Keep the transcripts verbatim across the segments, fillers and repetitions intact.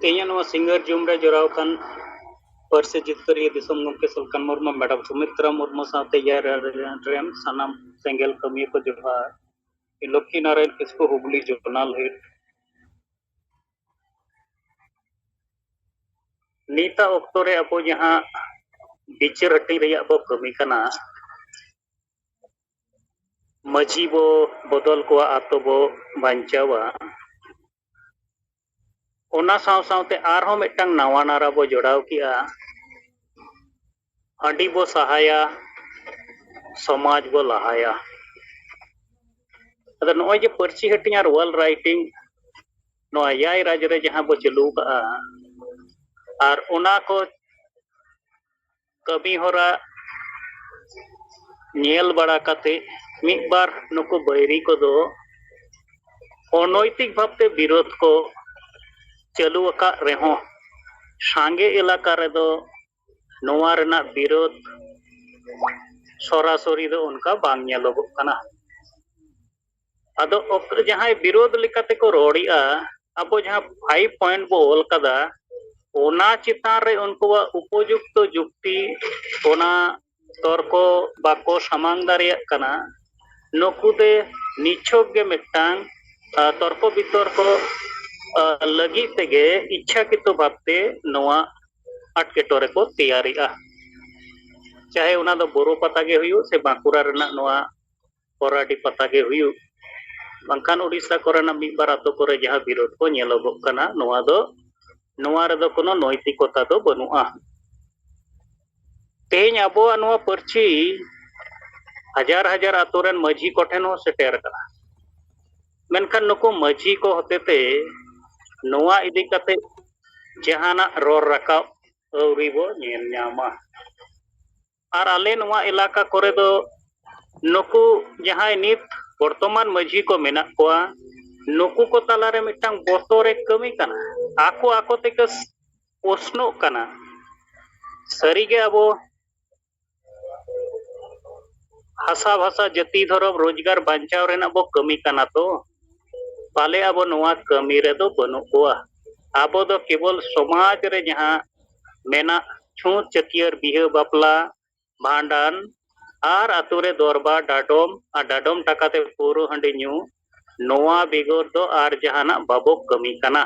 ᱛᱮᱦᱮᱧᱟᱜ ᱱᱚᱣᱟ ᱥᱤᱸᱜᱟᱹᱲ ᱡᱩᱢ ᱨᱮ ᱡᱚᱲᱟᱣ ᱟᱠᱟᱱ ᱯᱟᱹᱨᱥᱤ ᱡᱤᱛᱠᱟᱹᱨᱤᱭᱟᱹ ᱫᱤᱥᱚᱢ ᱜᱚᱢᱠᱮ ᱥᱟᱞᱠᱷᱟᱱ ᱢᱩᱨᱢᱩ, ᱢᱮᱰᱟᱢ ᱥᱩᱢᱤᱛᱨᱟ ᱢᱩᱨᱢᱩ ᱥᱟᱶᱛᱮ ᱮᱭᱟᱭ ᱨᱮᱱ ᱥᱟᱱᱟᱢ ᱥᱮᱸᱜᱮᱞ ᱠᱟᱹᱢᱤᱭᱟᱹ ᱠᱚ ᱡᱚᱦᱟᱨ᱾ ᱞᱚᱠᱠᱷᱤ ᱱᱟᱨᱟᱭᱚᱱ ᱠᱤᱥᱠᱩ, ᱦᱩᱜᱽᱞᱤ ᱡᱚᱱᱟᱞ ᱦᱮᱰ᱾ ᱱᱤᱛᱟᱜ ᱚᱠᱛᱚ ᱨᱮ ᱟᱵᱚ ᱡᱟᱦᱟᱸ ᱵᱤᱪᱟᱹᱨ ᱦᱟᱹᱴᱤᱧ ᱨᱮᱭᱟᱜ ᱵᱚ ᱠᱟᱹᱢᱤ ᱠᱟᱱᱟ, ᱢᱟᱹᱡᱷᱤ ᱵᱚ ᱵᱚᱫᱚᱞ ᱠᱚᱣᱟ, ᱟᱛᱳ ᱵᱚ ᱵᱟᱧᱪᱟᱣᱟ᱾ ᱚᱱᱟ ᱥᱟᱶ ᱥᱟᱶᱛᱮ ᱟᱨᱦᱚᱸ ᱢᱤᱫᱴᱟᱝ ᱱᱟᱣᱟ ᱱᱟᱨᱟ ᱵᱚ ᱡᱚᱲᱟᱣ ᱠᱮᱜᱼᱟ, ᱦᱟᱺᱰᱤ ᱵᱚ ᱥᱟᱦᱟᱭᱟ, ᱥᱚᱢᱟᱡᱽ ᱵᱚ ᱞᱟᱦᱟᱭᱟ᱾ ᱟᱫᱚ ᱱᱚᱜᱼᱚᱭ ᱡᱮ ᱯᱟᱹᱨᱥᱤ ᱦᱟᱹᱴᱤᱧ ᱟᱨ ᱚᱞ ᱨᱟᱭᱴᱤᱝ ᱱᱚᱣᱟ ᱮᱭᱟᱭ ᱨᱟᱡᱽ ᱨᱮ ᱡᱟᱦᱟᱸ ᱵᱚ ᱪᱟᱹᱞᱩ ᱠᱟᱜᱼᱟ, ᱟᱨ ᱚᱱᱟ ᱠᱚ ᱠᱟᱹᱢᱤ ᱦᱚᱨᱟ ᱧᱮᱞ ᱵᱟᱲᱟ ᱠᱟᱛᱮ ᱢᱤᱫ ᱵᱟᱨ ᱱᱩᱠᱩ ᱵᱟᱹᱭᱨᱤ ᱠᱚᱫᱚ ᱚᱱᱚᱭᱛᱤᱠ ᱵᱷᱟᱵᱛᱮ ᱵᱤᱨᱳᱫᱷ ᱠᱚ ᱪᱟᱹᱞᱩ ᱟᱠᱟᱫ ᱨᱮᱦᱚᱸ, ᱥᱟᱸᱜᱮ ᱮᱞᱟᱠᱟ ᱨᱮᱫᱚ ᱱᱚᱣᱟ ᱨᱮᱱᱟᱜ ᱵᱤᱨᱳᱫᱷ ᱥᱚᱨᱟᱥᱚᱨᱤ ᱫᱚ ᱚᱱᱠᱟ ᱵᱟᱝ ᱧᱮᱞᱚᱜᱚᱜ ᱠᱟᱱᱟ᱾ ᱟᱫᱚ ᱚᱠ-, ᱡᱟᱦᱟᱸᱭ ᱵᱤᱨᱳᱫᱷ ᱞᱮᱠᱟ ᱛᱮᱠᱚ ᱨᱚᱲᱮᱜᱼᱟ, ᱟᱵᱚ ᱡᱟᱦᱟᱸ five point ᱵᱚ ᱚᱞ ᱠᱟᱫᱟ, ᱚᱱᱟ ᱪᱮᱛᱟᱱ ᱨᱮ ᱩᱱᱠᱩᱣᱟᱜ ᱩᱯᱚᱡᱩᱠᱛᱚ ᱡᱩᱠᱛᱤ, ᱚᱱᱟ ᱛᱚᱨᱠᱚ ᱵᱟᱠᱚ ᱥᱟᱢᱟᱝ ᱫᱟᱲᱮᱭᱟᱜ ᱠᱟᱱᱟ᱾ ᱱᱩᱠᱩ ᱫᱚ ᱱᱤᱪᱷᱚᱠ ᱜᱮ ᱢᱤᱫᱴᱟᱝ, ᱟ, ᱛᱚᱨᱠᱚ ᱵᱤᱛᱚᱨᱠᱚ, ᱟ, ᱞᱟᱹᱜᱤᱫ ᱛᱮᱜᱮ ᱤᱪᱪᱷᱟᱠᱤᱛᱚ ᱵᱷᱟᱵᱛᱮ ᱱᱚᱣᱟ ᱮᱴᱠᱮᱴᱚᱬᱮ ᱠᱚ ᱛᱮᱭᱟᱨᱮᱜᱼᱟ᱾ ᱪᱟᱦᱮ ᱚᱱᱟ ᱫᱚ ᱵᱳᱨᱳ ᱯᱟᱛᱟ ᱜᱮ ᱦᱩᱭᱩᱜ ᱥᱮ ᱵᱟᱸᱠᱩᱲᱟ ᱨᱮᱱᱟᱜ ᱱᱚᱣᱟ ᱯᱚᱨᱟᱰᱤ ᱯᱟᱛᱟ ᱜᱮ ᱦᱩᱭᱩᱜ, ᱵᱟᱝᱠᱷᱟᱱ ᱩᱰᱤᱥᱥᱟ ᱠᱚᱨᱮᱱᱟᱜ ᱢᱤᱫ ᱵᱟᱨ ᱟᱛᱳ ᱠᱚᱨᱮ ᱡᱟᱦᱟᱸ ᱵᱤᱨᱳᱫᱷ ᱠᱚ ᱧᱮᱞᱚᱜᱚᱜ ᱠᱟᱱᱟ, ᱱᱚᱣᱟ ᱫᱚ, ᱱᱚᱣᱟ ᱨᱮᱫᱚ ᱠᱳᱱᱳ ᱱᱳᱭᱛᱤᱠᱚᱛᱟ ᱫᱚ ᱵᱟᱹᱱᱩᱜᱼᱟ᱾ ᱛᱮᱦᱮᱧ ᱟᱵᱚᱣᱟᱜ ᱱᱚᱣᱟ ᱯᱟᱹᱨᱥᱤ ᱦᱟᱡᱟᱨ ᱦᱟᱡᱟᱨ ᱟᱛᱳ ᱨᱮᱱ ᱢᱟᱹᱡᱷᱤ ᱠᱚᱴᱷᱮᱱ ᱦᱚᱸ ᱥᱮᱴᱮᱨ ᱟᱠᱟᱱᱟ, ᱢᱮᱱᱠᱷᱟᱱ ᱱᱩᱠᱩ ᱢᱟᱹᱡᱷᱤ ᱠᱚ ᱦᱚᱛᱮᱛᱮ ᱱᱚᱣᱟ ᱤᱫᱤ ᱠᱟᱛᱮ ᱡᱟᱦᱟᱱᱟᱜ ᱨᱚᱲ ᱨᱟᱠᱟᱵ ᱟᱹᱣᱨᱤ ᱵᱚ ᱧᱮᱞ ᱧᱟᱢᱟ᱾ ᱟᱨ ᱟᱞᱮ ᱱᱚᱣᱟ ᱮᱞᱟᱠᱟ ᱠᱚᱨᱮ ᱫᱚ ᱱᱩᱠᱩ ᱡᱟᱦᱟᱸᱭ ᱱᱤᱛ ᱵᱚᱨᱛᱚᱢᱟᱱ ᱢᱟᱹᱡᱷᱤ ᱠᱚ ᱢᱮᱱᱟᱜ ᱠᱚᱣᱟ, ᱱᱩᱠᱩ ᱠᱚ ᱛᱟᱞᱟᱨᱮ ᱢᱤᱫᱴᱟᱝ ᱵᱚᱛᱚᱨᱮ ᱠᱟᱹᱢᱤ ᱠᱟᱱᱟ, ᱟᱠᱚ ᱟᱠᱚ ᱛᱮᱠᱚ ᱯᱚᱥᱱᱚᱜ ᱠᱟᱱᱟ᱾ ᱥᱟᱹᱨᱤᱜᱮ ᱟᱵᱚ ᱦᱟᱥᱟ ᱵᱷᱟᱥᱟ, ᱡᱟᱹᱛᱤ, ᱫᱷᱚᱨᱚᱢ, ᱨᱳᱡᱽᱜᱟᱨ ᱵᱟᱧᱪᱟᱣ ᱨᱮᱱᱟᱜ ᱵᱚ ᱠᱟᱹᱢᱤ ᱠᱟᱱᱟ ᱛᱚ, ᱯᱟᱞᱮ ᱟᱵᱚ ᱱᱚᱣᱟ ᱠᱟᱹᱢᱤ ᱨᱮᱫᱚ ᱵᱟᱹᱱᱩᱜ ᱠᱚᱣᱟ᱾ ᱟᱵᱚ ᱫᱚ ᱠᱮᱵᱚᱞ ᱥᱚᱢᱟᱡᱽ ᱨᱮ ᱡᱟᱦᱟᱸ ᱢᱮᱱᱟᱜ ᱪᱷᱩᱸᱛ ᱪᱷᱟᱹᱴᱭᱟᱹᱨ, ᱵᱤᱦᱟᱹ ᱵᱟᱯᱞᱟ, ᱵᱷᱟᱸᱰᱟᱱ ᱟᱨ ᱟᱛᱳ ᱨᱮ ᱫᱚᱨᱵᱟᱨ, ᱰᱟᱰᱚᱢ ᱟᱨ ᱰᱟᱰᱚᱢ ᱴᱟᱠᱟ ᱛᱮ ᱯᱟᱹᱣᱨᱟᱹ ᱦᱟᱺᱰᱤ ᱧᱩ, ᱱᱚᱣᱟ ᱵᱮᱜᱚᱨ ᱫᱚ ᱟᱨ ᱡᱟᱦᱟᱱᱟᱜ ᱵᱟᱵᱚ ᱠᱟᱹᱢᱤ ᱠᱟᱱᱟ᱾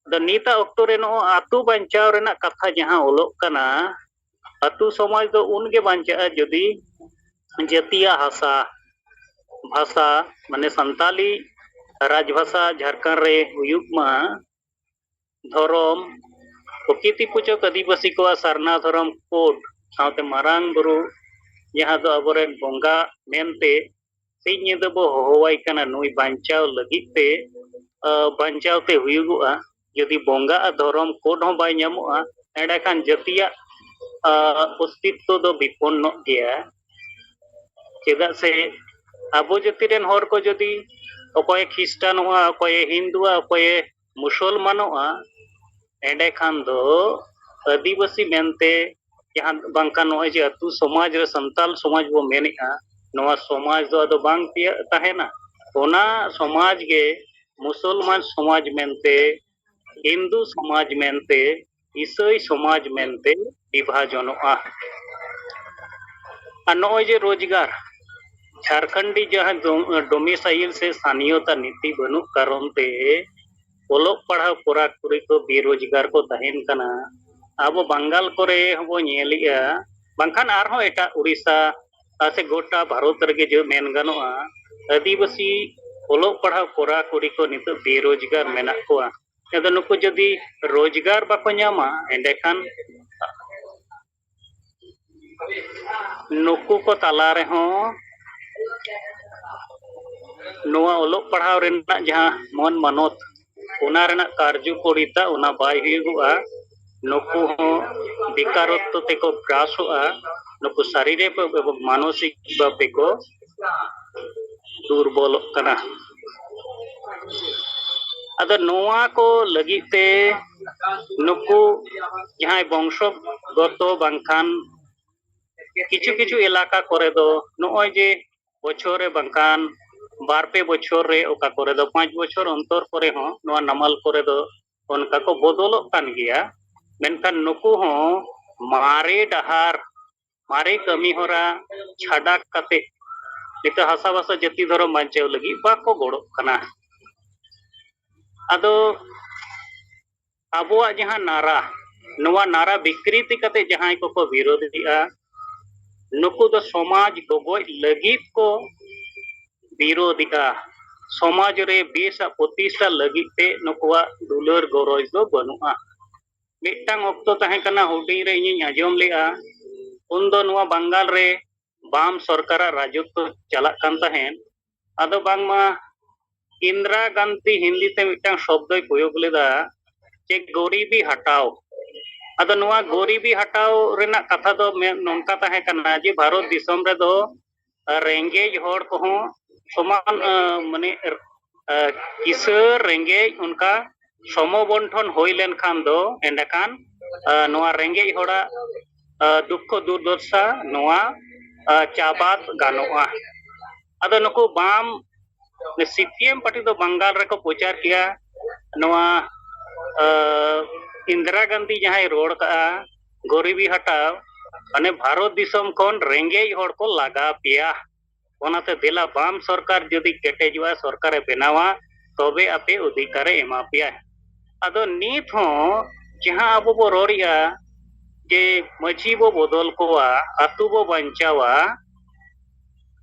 ᱟᱫᱚ ᱱᱤᱛᱟᱜ ᱚᱠᱛᱚ ᱨᱮ ᱱᱚᱜᱼᱚ ᱟᱹᱛᱩ ᱵᱟᱧᱪᱟᱣ ᱨᱮᱱᱟᱜ ᱠᱟᱛᱷᱟ ᱡᱟᱦᱟᱸ ᱚᱞᱚᱜ ᱠᱟᱱᱟ, ᱟᱹᱛᱩ ᱥᱚᱢᱟᱡᱽ ᱫᱚ ᱩᱱᱜᱮ ᱵᱟᱧᱪᱟᱜᱼᱟ ᱡᱩᱫᱤ ᱡᱟᱹᱛᱤᱭᱟᱜ ᱦᱟᱥᱟ, ᱵᱷᱟᱥᱟ, ᱢᱟᱱᱮ ᱥᱟᱱᱛᱟᱞᱤ ᱨᱟᱡᱽᱵᱷᱟᱥᱟ ᱡᱷᱟᱲᱠᱷᱚᱸᱰ ᱨᱮ ᱦᱩᱭᱩᱜ ᱢᱟ, ᱫᱷᱚᱨᱚᱢ, ᱯᱨᱚᱠᱤᱛᱤ ᱯᱩᱡᱟᱹ ᱟᱹᱫᱤᱵᱟᱹᱥᱤ ᱠᱚᱣᱟᱜ ᱥᱟᱨᱱᱟ ᱫᱷᱚᱨᱚᱢ ᱠᱳᱰ ᱥᱟᱶᱛᱮ ᱢᱟᱨᱟᱝ ᱵᱩᱨᱩ, ᱡᱟᱦᱟᱸ ᱫᱚ ᱟᱵᱚᱨᱮᱱ ᱵᱚᱸᱜᱟ ᱢᱮᱱᱛᱮ ᱥᱤᱧ ᱧᱤᱫᱟᱹ ᱵᱚ ᱦᱚᱦᱚᱣᱟᱭ ᱠᱟᱱᱟ, ᱱᱩᱭ ᱵᱟᱧᱪᱟᱣ ᱞᱟᱹᱜᱤᱫ ᱛᱮ, ᱟ, ᱵᱟᱧᱪᱟᱣ ᱛᱮ ᱦᱩᱭᱩᱜᱚᱜᱼᱟ᱾ ᱡᱩᱫᱤ ᱵᱚᱸᱜᱟ ᱟᱨ ᱫᱷᱚᱨᱚᱢ ᱠᱳᱰ ᱦᱚᱸ ᱵᱟᱭ ᱧᱟᱢᱚᱜᱼᱟ, ᱮᱸᱰᱮᱠᱷᱟᱱ ᱡᱟᱹᱛᱤᱭᱟᱜ, ᱟ, ᱚᱥᱛᱤᱛᱛᱚ ᱫᱚ ᱵᱤᱯᱚᱱᱱᱚᱜ ᱜᱮᱭᱟ᱾ ᱪᱮᱫᱟᱜ ᱥᱮ ᱟᱵᱚ ᱡᱟᱹᱛᱤ ᱨᱮᱱ ᱦᱚᱲ ᱠᱚ ᱡᱩᱫᱤ ᱚᱠᱚᱭᱮ ᱠᱷᱨᱤᱥᱴᱟᱱᱚᱜᱼᱟ, ᱚᱠᱚᱭᱮ ᱦᱤᱱᱫᱩᱣᱟ, ᱚᱠᱚᱭᱮ ᱢᱩᱥᱚᱞᱢᱟᱱᱚᱜᱼᱟ, ᱮᱸᱰᱮᱠᱷᱟᱱ ᱫᱚ ᱟᱹᱫᱤᱵᱟᱹᱥᱤ ᱢᱮᱱᱛᱮ ᱡᱟᱦᱟᱸ ᱵᱟᱝᱠᱷᱟᱱ ᱱᱚᱜᱼᱚᱭ ᱡᱮ ᱟᱹᱛᱩ ᱥᱚᱢᱟᱡᱽ ᱨᱮ ᱥᱟᱱᱛᱟᱞ ᱥᱚᱢᱟᱡᱽ ᱵᱚ ᱢᱮᱱᱮᱫᱼᱟ, ᱱᱚᱣᱟ ᱥᱚᱢᱟᱡᱽ ᱫᱚ ᱟᱫᱚ ᱵᱟᱝ ᱛᱤᱭᱟᱹᱜ ᱛᱟᱦᱮᱱᱟ᱾ ᱚᱱᱟ ᱥᱚᱢᱟᱡᱽ ᱜᱮ ᱢᱩᱥᱚᱞᱢᱟᱱ ᱥᱚᱢᱟᱡᱽ ᱢᱮᱱᱛᱮ, ᱦᱤᱱᱫᱩ ᱥᱚᱢᱟᱡᱽ ᱢᱮᱱᱛᱮ, ᱤᱥᱟᱹᱭ ᱥᱚᱢᱟᱡᱽ ᱢᱮᱱᱛᱮ ᱵᱤᱵᱷᱟᱡᱚᱱᱚᱜᱼᱟ᱾ ᱟᱨ ᱱᱚᱜᱼᱚᱭ ᱡᱮ ᱨᱳᱡᱽᱜᱟᱨ, ᱡᱷᱟᱨᱠᱷᱚᱸᱰᱤ ᱡᱟᱦᱟᱸ ᱰᱚ-, domicile ᱥᱮ ᱥᱛᱷᱟᱱᱤᱭᱚᱛᱟ ᱱᱤᱛᱤ ᱵᱟᱹᱱᱩᱜ ᱠᱟᱨᱚᱱ ᱛᱮ ᱚᱞᱚᱜ ᱯᱟᱲᱦᱟᱣ ᱠᱚᱲᱟ ᱠᱩᱲᱤ ᱠᱚ ᱵᱮᱨᱳᱡᱽᱜᱟᱨ ᱠᱚ ᱛᱟᱦᱮᱱ ᱠᱟᱱᱟ᱾ ᱟᱵᱚ ᱵᱟᱝᱜᱟᱞ ᱠᱚᱨᱮ ᱦᱚᱸᱵᱚ ᱧᱮᱞᱮᱜᱼᱟ, ᱵᱟᱝᱠᱷᱟᱱ ᱟᱨᱦᱚᱸ ᱮᱴᱟᱜ ᱩᱲᱤᱥᱥᱟ ᱟᱨ ᱥᱮ ᱜᱚᱴᱟ ᱵᱷᱟᱨᱚᱛ ᱨᱮᱜᱮ ᱡᱮ ᱢᱮᱱ ᱜᱟᱱᱚᱜᱼᱟ, ᱟᱹᱫᱤᱵᱟᱹᱥᱤ ᱚᱞᱚᱜ ᱯᱟᱲᱦᱟᱣ ᱠᱚᱲᱟ ᱠᱩᱲᱤ ᱠᱚ ᱱᱤᱛᱚᱜ ᱵᱮᱨᱳᱡᱽᱜᱟᱨ ᱢᱮᱱᱟᱜ ᱠᱚᱣᱟ᱾ ᱟᱫᱚ ᱱᱩᱠᱩ ᱡᱩᱫᱤ ᱨᱳᱡᱽᱜᱟᱨ ᱵᱟᱠᱚ ᱧᱟᱢᱟ, ᱮᱸᱰᱮᱠᱷᱟᱱ ᱱᱩᱠᱩ ᱠᱚ ᱛᱟᱞᱟ ᱨᱮᱦᱚᱸ ᱱᱚᱣᱟ ᱚᱞᱚᱜ ᱯᱟᱲᱦᱟᱣ ᱨᱮᱱᱟᱜ ᱡᱟᱦᱟᱸ ᱢᱟᱹᱱ ᱢᱟᱱᱚᱛ, ᱚᱱᱟ ᱨᱮᱱᱟᱜ ᱠᱟᱨᱡᱚᱠᱟᱨᱤᱛᱟ ᱚᱱᱟ ᱵᱟᱭ ᱦᱩᱭᱩᱜᱚᱜᱼᱟ᱾ ᱱᱩᱠᱩ ᱦᱚᱸ ᱵᱮᱠᱟᱨᱚᱛᱛᱚ ᱛᱮᱠᱚ ᱜᱨᱟᱥᱚᱜᱼᱟ, ᱱᱩᱠᱩ ᱥᱟᱨᱤᱨᱤᱠ ᱮᱵᱚᱝ ᱢᱟᱱᱚᱥᱤᱠ ᱵᱷᱟᱵᱮ ᱠᱚ ᱫᱩᱨᱵᱚᱞᱚᱜ ᱠᱟᱱᱟ᱾ ᱟᱫᱚ ᱱᱚᱣᱟ ᱠᱚ ᱞᱟᱹᱜᱤᱫ ᱛᱮ ᱱᱩᱠᱩ ᱡᱟᱦᱟᱸᱭ ᱵᱚᱝᱥᱚᱜᱚᱛᱚ ᱵᱟᱝᱠᱷᱟᱱ ᱠᱤᱪᱷᱩ ᱠᱤᱪᱷᱩ ᱮᱞᱟᱠᱟ ᱠᱚᱨᱮ ᱫᱚ ᱱᱚᱜᱼᱚᱭ ᱡᱮ ᱵᱚᱪᱷᱚᱨ ᱨᱮ ᱵᱟᱝᱠᱷᱟᱱ ᱵᱟᱨ ᱯᱮ ᱵᱚᱪᱷᱚᱨ ᱨᱮ, ᱚᱠᱟ ᱠᱚᱨᱮ ᱫᱚ ᱯᱟᱸᱪ ᱵᱚᱪᱷᱚᱨ ᱚᱱᱛᱚᱨ ᱠᱚᱨᱮ ᱦᱚᱸ ᱱᱚᱣᱟ ᱱᱟᱢᱟᱞ ᱠᱚᱨᱮ ᱫᱚ ᱚᱱᱠᱟ ᱠᱚ ᱵᱚᱫᱚᱞᱚᱜ ᱠᱟᱱ ᱜᱮᱭᱟ᱾ ᱢᱮᱱᱠᱷᱟᱱ ᱱᱩᱠᱩ ᱦᱚᱸ ᱢᱟᱨᱮ ᱰᱟᱦᱟᱨ, ᱢᱟᱨᱮ ᱠᱟᱹᱢᱤ ᱦᱚᱨᱟ ᱪᱷᱟᱰᱟ ᱠᱟᱛᱮ ᱱᱤᱛᱚᱜ ᱦᱟᱥᱟ ᱵᱷᱟᱥᱟ ᱡᱟᱹᱛᱤ ᱫᱷᱚᱨᱚᱢ ᱵᱟᱧᱪᱟᱣ ᱞᱟᱹᱜᱤᱫ ᱵᱟᱠᱚ ᱜᱚᱲᱚᱜ ᱠᱟᱱᱟ᱾ ᱟᱫᱚ ᱟᱵᱚᱣᱟᱜ ᱡᱟᱦᱟᱸ ᱱᱟᱨᱟ, ᱱᱚᱣᱟ ᱱᱟᱨᱟ ᱵᱤᱠᱨᱤᱛᱤ ᱠᱟᱛᱮ ᱡᱟᱦᱟᱸᱭ ᱠᱚᱠᱚ ᱵᱤᱨᱳᱫᱷᱮᱜᱼᱟ, ᱱᱩᱠᱩ ᱫᱚ ᱥᱚᱢᱟᱡᱽ ᱰᱚᱵᱚᱡ ᱞᱟᱹᱜᱤᱫ ᱠᱚ ᱵᱤᱨᱳᱫᱷᱮᱜᱼᱟ᱾ ᱥᱚᱢᱟᱡᱽ ᱨᱮ ᱵᱮᱥᱟᱜ ᱯᱨᱚᱛᱤᱥᱴᱷᱟ ᱞᱟᱹᱜᱤᱫ ᱛᱮ ᱱᱩᱠᱩᱣᱟᱜ ᱫᱩᱞᱟᱹᱲ ᱜᱚᱨᱚᱡᱽ ᱫᱚ ᱵᱟᱹᱱᱩᱜᱼᱟ᱾ ᱢᱤᱫᱴᱟᱝ ᱚᱠᱛᱚ ᱛᱟᱦᱮᱸ ᱠᱟᱱᱟ, ᱦᱩᱰᱤᱧ ᱨᱮ ᱤᱧᱤᱧ ᱟᱸᱡᱚᱢ ᱞᱮᱜᱼᱟ, ᱩᱱᱫᱚ ᱱᱚᱣᱟ ᱵᱟᱝᱜᱟᱞ ᱨᱮ ᱵᱟᱢ ᱥᱚᱨᱠᱟᱨᱟᱜ ᱨᱟᱡᱚᱛᱣᱚ ᱪᱟᱞᱟᱜ ᱠᱟᱱ ᱛᱟᱦᱮᱸᱫ᱾ ᱟᱫᱚ ᱵᱟᱝᱢᱟ ᱤᱱᱫᱨᱟ ᱜᱟᱱᱫᱷᱤ ᱦᱤᱱᱫᱤ ᱛᱮ ᱢᱤᱫᱴᱟᱝ ᱥᱚᱵᱫᱚᱭ ᱯᱨᱚᱭᱳᱜ ᱞᱮᱫᱟ, ᱡᱮ ᱜᱚᱨᱤᱵᱤ ᱦᱟᱴᱟᱣ᱾ ᱟᱫᱚ ᱱᱚᱣᱟ ᱜᱚᱨᱤᱵᱤ ᱦᱟᱴᱟᱣ ᱨᱮᱱᱟᱜ ᱠᱟᱛᱷᱟ ᱫᱚ ᱢᱮ-, ᱱᱚᱝᱠᱟ ᱛᱟᱦᱮᱸ ᱠᱟᱱᱟ ᱡᱮ ᱵᱷᱟᱨᱚᱛ ᱫᱤᱥᱚᱢ ᱨᱮᱫᱚ ᱨᱮᱸᱜᱮᱡ ᱦᱚᱲ ᱠᱚᱦᱚᱸ ᱥᱚᱢᱟᱱ, ᱟ, ᱢᱟᱱᱮ, ᱟ, ᱠᱤᱥᱟᱹᱬ ᱨᱮᱸᱜᱮᱡ ᱚᱱᱠᱟ ᱥᱚᱢᱚᱵᱚᱱᱴᱷᱚᱱ ᱦᱩᱭ ᱞᱮᱱᱠᱷᱟᱱ ᱫᱚ ᱮᱸᱰᱮᱠᱷᱟᱱ, ᱟ, ᱱᱚᱣᱟ ᱨᱮᱸᱜᱮᱡ ᱦᱚᱲᱟᱜ, ᱟ, ᱫᱩᱠᱠᱷᱚ ᱫᱩᱨᱫᱚᱥᱟ ᱱᱚᱣᱟ, ᱟ, ᱪᱟᱵᱟ ᱜᱟᱱᱚᱜᱼᱟ᱾ ᱟᱫᱚ ᱱᱩᱠᱩ ᱵᱟᱢ, ᱥᱤ ᱯᱤ ᱮᱢ ᱯᱟᱨᱴᱤ ᱫᱚ ᱵᱟᱝᱜᱟᱞ ᱨᱮᱠᱚ ᱯᱨᱚᱪᱟᱨ ᱠᱮᱜᱼᱟ ᱱᱚᱣᱟ, ᱟ, ᱤᱱᱫᱤᱨᱟ ᱜᱟᱱᱫᱷᱤ ᱡᱟᱦᱟᱸᱭ ᱨᱚᱲ ᱠᱟᱜᱼᱟ, ᱜᱚᱨᱤᱵᱤ ᱦᱟᱴᱟᱣ, ᱢᱟᱱᱮ ᱵᱷᱟᱨᱚᱛ ᱫᱤᱥᱚᱢ ᱠᱷᱚᱱ ᱨᱮᱸᱜᱮᱡ ᱦᱚᱲ ᱠᱚ ᱞᱟᱜᱟ ᱯᱮᱭᱟ᱾ ᱚᱱᱟᱛᱮ ᱫᱮᱞᱟ ᱵᱟᱢ ᱥᱚᱨᱠᱟᱨ ᱡᱩᱫᱤ ᱠᱮᱴᱮᱡᱚᱜᱼᱟ, ᱥᱚᱨᱠᱟᱨᱮ ᱵᱮᱱᱟᱣᱟ, ᱛᱚᱵᱮ ᱟᱯᱮ ᱚᱫᱷᱤᱠᱟᱨᱮ ᱮᱢᱟ ᱯᱮᱭᱟ᱾ ᱟᱫᱚ ᱱᱤᱛ ᱦᱚᱸ ᱡᱟᱦᱟᱸ ᱟᱵᱚ ᱵᱚ ᱨᱚᱲᱮᱜᱼᱟ ᱡᱮ ᱢᱟᱹᱡᱷᱤ ᱵᱚ ᱵᱚᱫᱚᱞ ᱠᱚᱣᱟ, ᱟᱹᱛᱩ ᱵᱚ ᱵᱟᱧᱪᱟᱣᱟ,